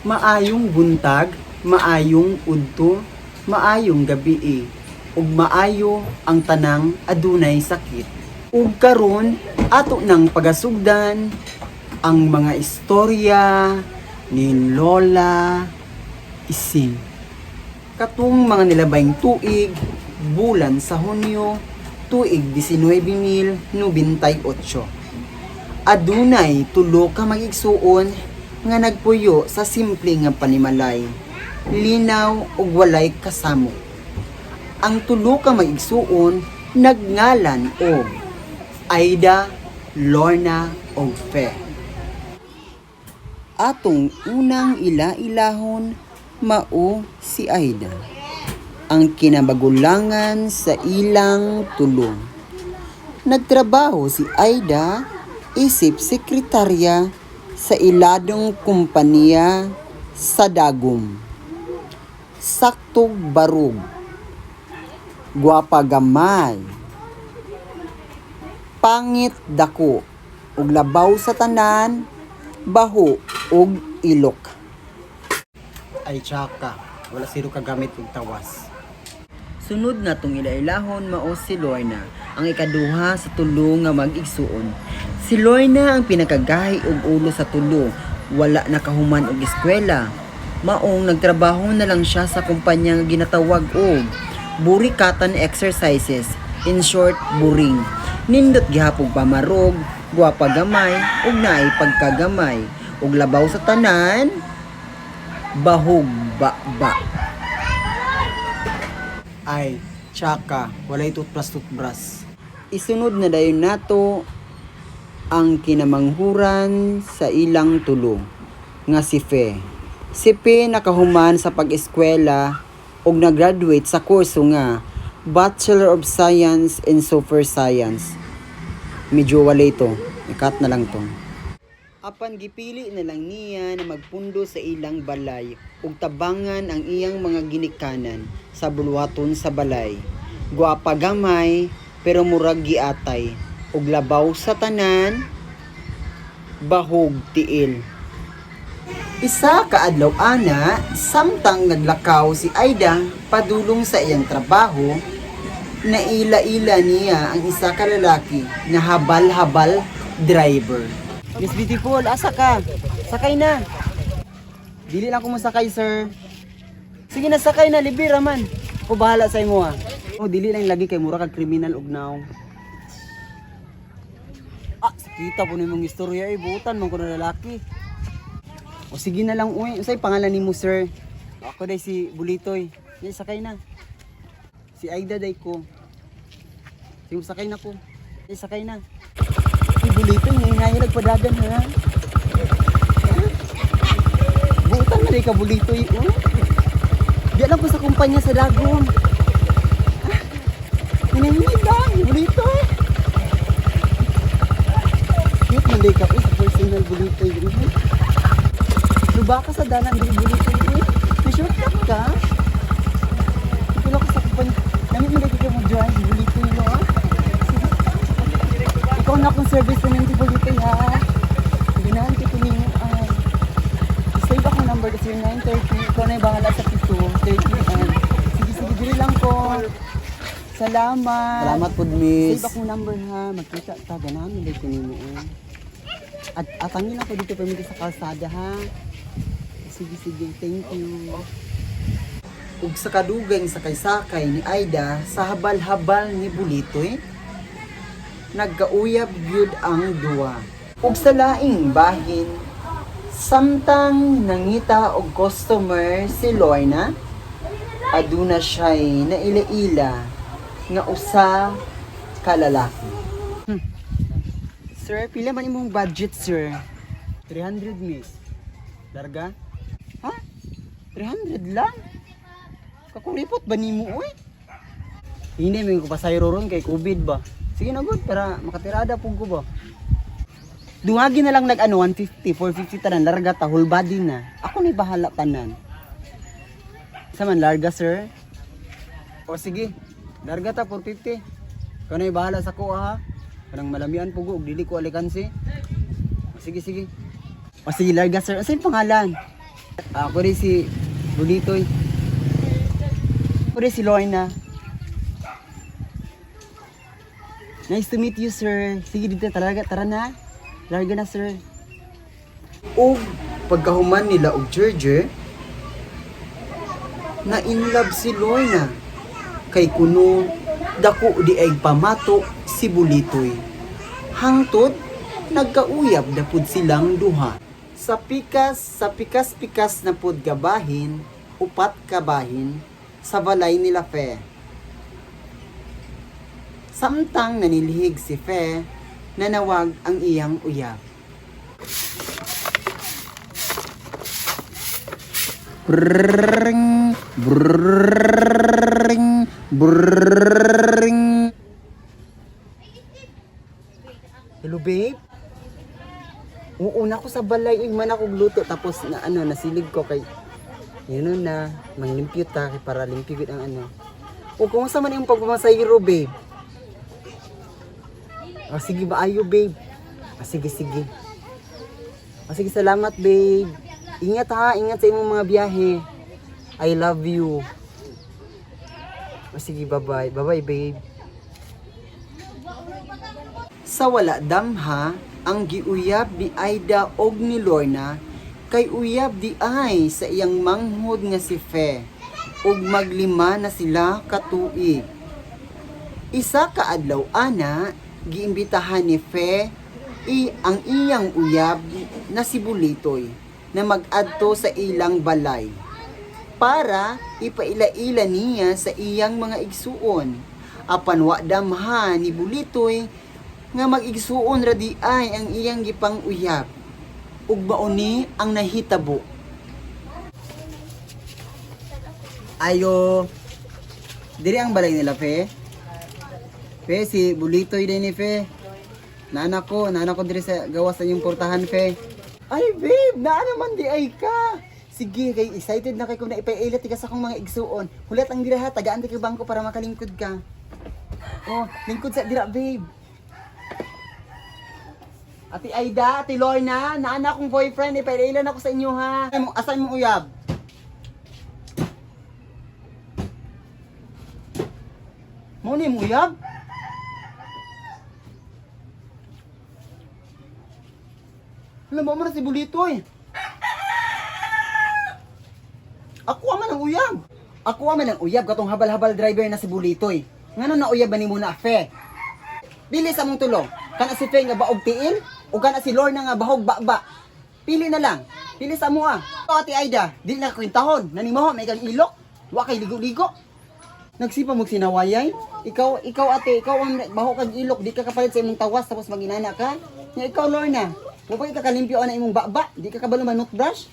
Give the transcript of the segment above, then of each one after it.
Maayong buntag, maayong udto, maayong gabii, ug maayo ang tanang adunay sakit. Ug karon ato nang pagasugdan ang mga istorya ni Lola Ising. Katong mga nilabayng tuig, bulan sa Hunyo, tuig 1998. Adunay tulo ka mag-igsuon nga nagpuyo sa simple nga panimalay, linaw ug walay kasamo. Ang tulo ka mag-igsuon nagngalan og Aida, Lorna ug Fe. Atong unang ila-ilahon mao si Aida, ang kinabagulangan sa ilang tulo. Nagtrabaho si Aida isip sekretarya sa iladong kumpanya sa Dagum. Saktog barug. Gwapa gamay. Pangit dako ug labaw sa tanan, baho ug ilok. Ay tsaka, wala siro kagamit og tawas. Sunod na tong ilailahon mao si Lorna, ang ikaduha sa tulo nga mag-igsuon. Si Lorna ang pinakagahi og ulo sa tulo, wala nakahuman og eskwela. Maong nagtrabaho na lang siya sa kumpanya nga ginatawag og Burikatan Exercises, in short, Buring. Nindot gihapon pamarog, gwapa gamay, ug naay pagkagamay, ug labaw sa tanan, bahog ba-ba. Ay, tsaka, walay toothbrush toothbrush. Isunod na dayon nato ang kinamanghuran sa ilang tulo, nga si Fe. Si Fe nakahuman sa pag-eskwela ug nag-graduate sa kurso nga Bachelor of Science in Super Science. Medyo wala ito. I-cut na lang to. Apan gipili na lang niya na magpundo sa ilang balay ug tabangan ang iyang mga ginikanan sa buluhaton sa balay. Gwapa gamay pero murag giatay ug labaw sa tanan, bahog tiil. Isa ka adlaw ana, samtang naglakaw si Aida padulong sa iyang trabaho, naila-ila niya ang isa ka lalaki nga habal-habal driver. Miss Beautiful, asa ka? Sakay na. Dili lang ko mosakay, sir. Sige na, sakay na, libre ra man. Ako bahala sa imo ha. Oh, dili lang lagi kay mura kag kriminal og naw. Ah, sakita po nimong istorya eh, buutan man ko na lalaki. O sige na lang, uy. Unsay pangalan nimo, sir? Ako day si Bulitoy. Di, sakay na. Si Aida day ko. Sige, sakay na ko. Di, sakay na. Si Bulitoy, ngayon nagpadagan ha. Ha? Buutan na day ka, Bulitoy. Oh. Di alam ko sa kumpanya sa Dagom. Ah, Hinahinay lang, Bulitoy. Cute man day ka, uy, sa personal, Bulitoy. Uy. Luba ka sa dalan, di Bulitoy. Uy. May shortcut ka. Ito ko sa kumpanya. Namit mo lagi ka mo drive, Bulitoy, no? Ah. Sige. Ikaw na akong service na ng Bulitoy, ha? Ganahan ko nimo ay. Save akong number kasi yung 9:30. Ikaw na yung bahala sa pito. 30 and. Sige, sige, dili lang ko. Salamat. Salamat po, miss. Save akong number ha. Magkita ta. Ganahan mo lagi ko nimo. Eh. At atangin ako dito permit sa kalsada ha. Sige, sige. Thank you. Ug sa kadugay nga sakay-sakay ni Aida sa habal-habal ni Bulitoy, nagkauyab gyud ang duwa. Ug sa laing bahin, samtang nangita og customer si Lorna, aduna siya'y naila-ila nga usa ka lalaki. Sir, pila man imong budget, sir? 300, miss. Larga? Ha? 300 lang? Kakuripot ba nimo, uy? Hindi, may ko pasayro ron kay COVID ba? Sige na, good, para makatirada pug ko ba? Duwagi na lang nag ano, 150, 450 tanan, larga ta, whole body na. Ako ni bahala tanan. Sa man, larga, sir? O sige, larga ta, 450. Ikaw na bahala sa kuha ha. Kanang malamian po ko, ug dili ko alikansi. O sige, sige. O sige, larga, sir. Asa yung pangalan? Ako rin si Bulitoy. Ako rin si Lorna. Nice to meet you, sir. Sige dito talaga, tara na. Larga na, sir. Og pagkahuman nila og Jerjer, na in love si Lorna. Kay kuno dako di ay pamato si Bulitoy. Hangtod nagkauyab na pud silang duha. Sa pikas-pikas na pud gabahin, upat kabahin sa balay nila Fe. Samtang nanilhig si Fe, nanawag ang iyang uyab. Brrrring, brrrring, brrrring. Hello, babe. Oo, na ako sa balay. Uy, man ako luto. Tapos, na, ano, nasilig ko kay... Yun na, manglimpyo ta kay para limpyo gud ang ano. O, kumusta man yung pagmamasayro, babe? O, sige ba ayo, babe? O, sige, sige. O, sige, salamat, babe. Ingat ha, ingat sa imong mga biyahe. I love you. O, sige, bye-bye. Bye-bye, babe. Sa wala damha, ang giuyab ni Aida og ni Lorna kay uyab di ay sa iyang manghod nga si Fe ug maglima na sila ka tuig. Isa ka adlaw ana, giimbitahan ni Fe i ang iyang uyab na si Bulitoy na mag-adto sa ilang balay para ipaila-ila niya sa iyang mga igsuon. Apan wa damha ni Bulitoy nga mag-igsuon ra di ay ang iyang gipang uyab. Ug mauni ang nahitabo. Ayo, diri ang balay nila, Fe. Fe, si Bulitoy din ni Fe. Naana ko diri sa gawas sa inyong portahan, Fe. Ay, babe, naa naman di ay ka. Sige, kay excited na kay kung naipailat ka sa akong mga igsuon. Hulat ang dira ha, tagaan di ka bangko para makalingkod ka. Oh, lingkod sa dira, babe. Ate Aida, Ate Lorna, naana akong boyfriend, ipailan ako sa inyo ha. Ay, mo, asan mo uyab? Mo ni mo uyab? Alam mo man si Bulitoy. Ako man ang uyab. Ako man ang uyab katong habal-habal driver na si Bulitoy. Ngano na uyab ba nimo na fe? Pili sa mong tulo. Kana si Fe nga baog tiil o kana si Lorna nga bahog baba. Pili na lang. Pili sa mo ah. Ate Aida, dili na kwentahon. Nanimaho may kang ilok. Wa kay ligo-ligo. Nagsipa mo sinawayay? Ikaw ate, ikaw ang baho kag ilok, di ka kapalit sa imong tawas tapos maginana ka. Nya ikaw Lorna, wa pa ka kalimpyo ana imong baba, di ka kabalo man toothbrush.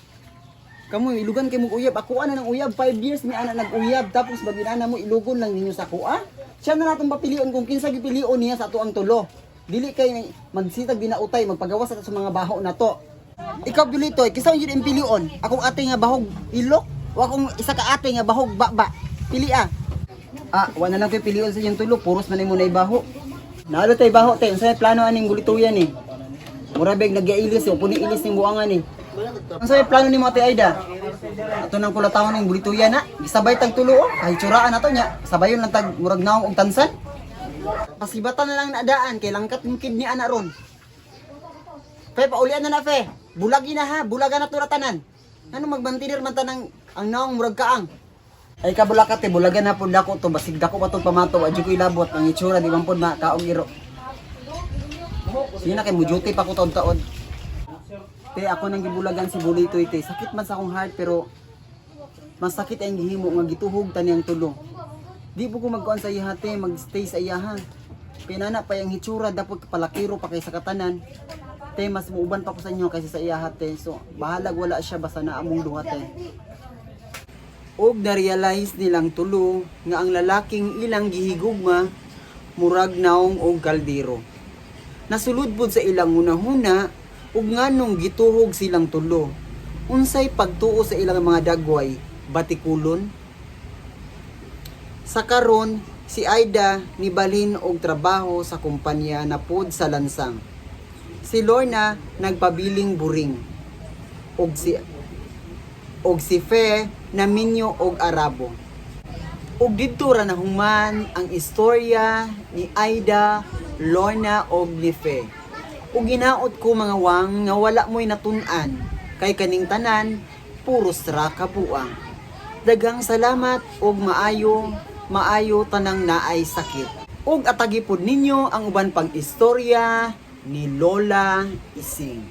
Kamo ilugan kay mong uyab, ako ana ng uyab 5 years mi ana nag-uyab tapos maginana mo ilugon lang ninyo sa kuha. Siya na natong papilion kung kinsa gipilion niya sa ato ang tulo. Dili kay magsitag dinautay magpagawas sa mga baho na to. Ikaw Bilitoy, kinsa man jud ang pilion? Akong ate nga bahog ilok o akong isa ka ate nga bahog baba. Pili ah. Ah, wala lang ko'y pilion sa iyong tulo, puros man mo na ibaho. Naalo tay baho tay, unsa may plano aning gulituyan ni? Mura beg nagyailis o puni ilis ning buangan ni. Unsa may plano nimo Ate Aida? Ato nang kulatawan ning gulituyan na. Gisabay tag tulo oh, kahit tsuraan nato nya. Sabayon lang tag murag naong og tansan. Pasibatan na lang na daan kay langkat ng kidney ana ron. Fe, paulian na na fe. Bulagi na ha, bulaga na tura tanan. Ano magmantinir man tanang ang naong murag kaang. Ay kabulakat eh, bulagan na pud dako to basig dako pa tong pamato, wa jud ko ilabot ang itsura di man pud makaong iro. Sige na kay mo duty pa ko taon-taon. Te, ako nang gibulagan si Bulitoy te. Sakit man sa akong heart pero masakit ang gihimo nga gituhog tani ang tulo. Di po ko magkuan sa iya te, magstay sa iya ha. Pinana pa yung hitsura dapat palakiro pa kay sa katanan. Te, mas muuban pa ko sa inyo kaysa sa iya te. So, bahalag wala siya basta na among duha te. Og na-realize nilang tulo nga ang lalaking ilang gihigugma murag naong og kaldero. Nasulod pod sa ilang hunahuna ug nganong gituhog silang tulo. Unsay pagtuo sa ilang mga dagway, batikulon? Sa karon, si Aida nibalhin og trabaho sa kumpanya na pod sa lansang. Si Lorna nagpabiling buring. Og si Og si Fe naminyo og Arabo. Ug didto ra nahuman ang istorya ni Aida, Lorna og ni Fe. Ug ginaot ko, mga wang, nga wala mo'y natun-an kay kaning tanan puros ra kabuang. Daghang salamat ug maayo maayo tanang naay sakit. Ug atagi pod ninyo ang uban pang istorya ni Lola Ising.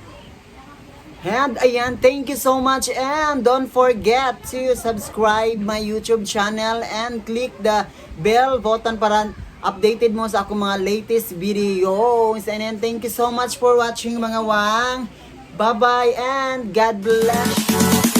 And ayan, thank you so much and don't forget to subscribe my YouTube channel and click the bell button para updated mo sa akong mga latest videos. And then thank you so much for watching, mga wang. Bye-bye and God bless you.